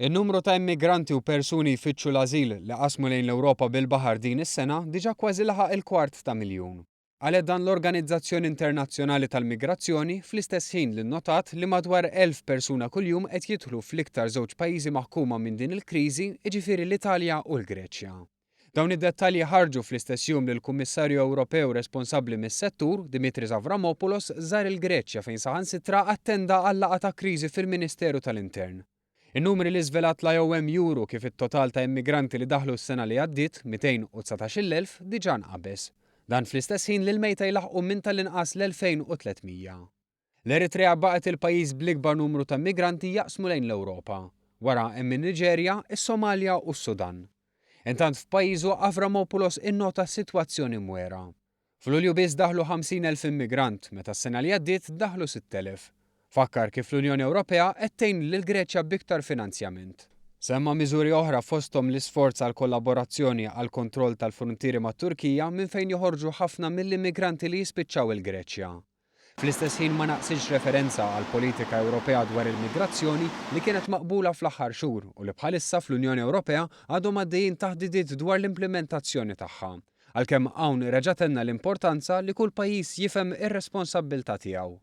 In-numru ta' immigranti u persuni jfittxu l-ażil li qasmu lejn l-Ewropa bil-baħar din is-sena diġà kważi laħaq il-kwart ta' miljun. Qalet dan l-Organizzazzjoni Internazzjonali tal-Migrazzjoni fl-istess ħin li nnotat li madwar 1,000 persuna kuljum qed jidħlu fl-iktar żewġ pajjiżi maħkuma minn din il-kriżi, jiġifieri l-Italja u l-Greċja. Dawn id-dettalji ħarġu fl-istess jum li l-Kummissarju Ewropew responsabbli mis-settur, Dimitris Avramopoulos, żar il-Greċja fejn saħansitra attenda għal laqgħa ta' kriżi fil-Ministeru tal-Intern. In-numri li żvelat l-IOM juru kif it-total ta' immigranti li daħlu s-sena li għaddiet, 219,000, diġà nqabeż. Dan fl-istess ħin li l-mejta jlaħħqu minn tal-inqas l-2,300. L-Eritrea baqgħet il-pajjiż bl-ikbar numru ta' immigranti jaqsmu lejn l-Ewropa. Wara hemm in-Niġerja, is-Somalja u s-Sudan. Intant f'pajjiżu Avramopoulos innota s-sitwazzjoni mwera. F'Lulju biss daħlu 50,000 immigrant, meta s-sena li għaddiet daħlu 6,000. Fakkar kif l-Unjoni Ewropea qed tgħin lill-Greċja b'iktar finanzjament. Semma miżuri oħra fosthom l-isforz għal kollaborazzjoni għall-kontroll tal-fruntieri mat-Turkija minn fejn joħorġu ħafna mill-immigranti li jispiċċaw il-Greċja. Fl-istess ħin ma naqsitx referenza għall-politika Ewropea dwar il-migrazzjoni li kienet maqbula fl-aħħar xhur u li bħalissa fl-Unjoni Ewropea għadhom għaddejjin taħdidiet dwar l-implimentazzjoni tagħha. Għalkemm hawn reġa' tenna l-importanza li kull pajjiż jifhem ir-responsabbiltà tiegħu.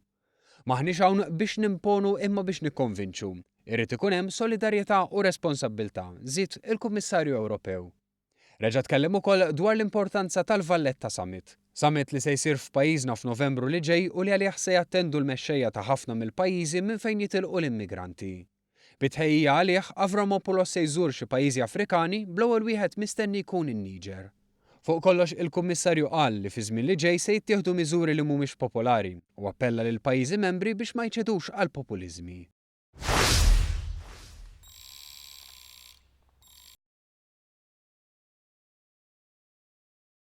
M'aħniex hawn biex nimponu imma biex nikkonvinċu. Irid ikun hemm solidarjetà u responsabbiltà, żied il-Kummissarju Ewropew. Reġa' tkellem ukoll dwar l-importanza tal-Valletta Summit. Summit li se jsir f'pajjiżna f'Novembru li ġej u li għalih se jattendu l-mexxejja ta' ħafna mill-pajjiżi minn fejn jitilqu l-immigranti. Bi tħejjija għalih, Avramopoulos se jżur xi pajjiżi Afrikani, bl-ewwel wieħed mistenni jkun in-Niġer. Fuq kollox, il-Kummissarju qal li fiż-żmien li ġej se jittieħdu miżuri li mhumiex popolari u appella lill-pajjiżi membri biex ma jċedux għall-populiżmi.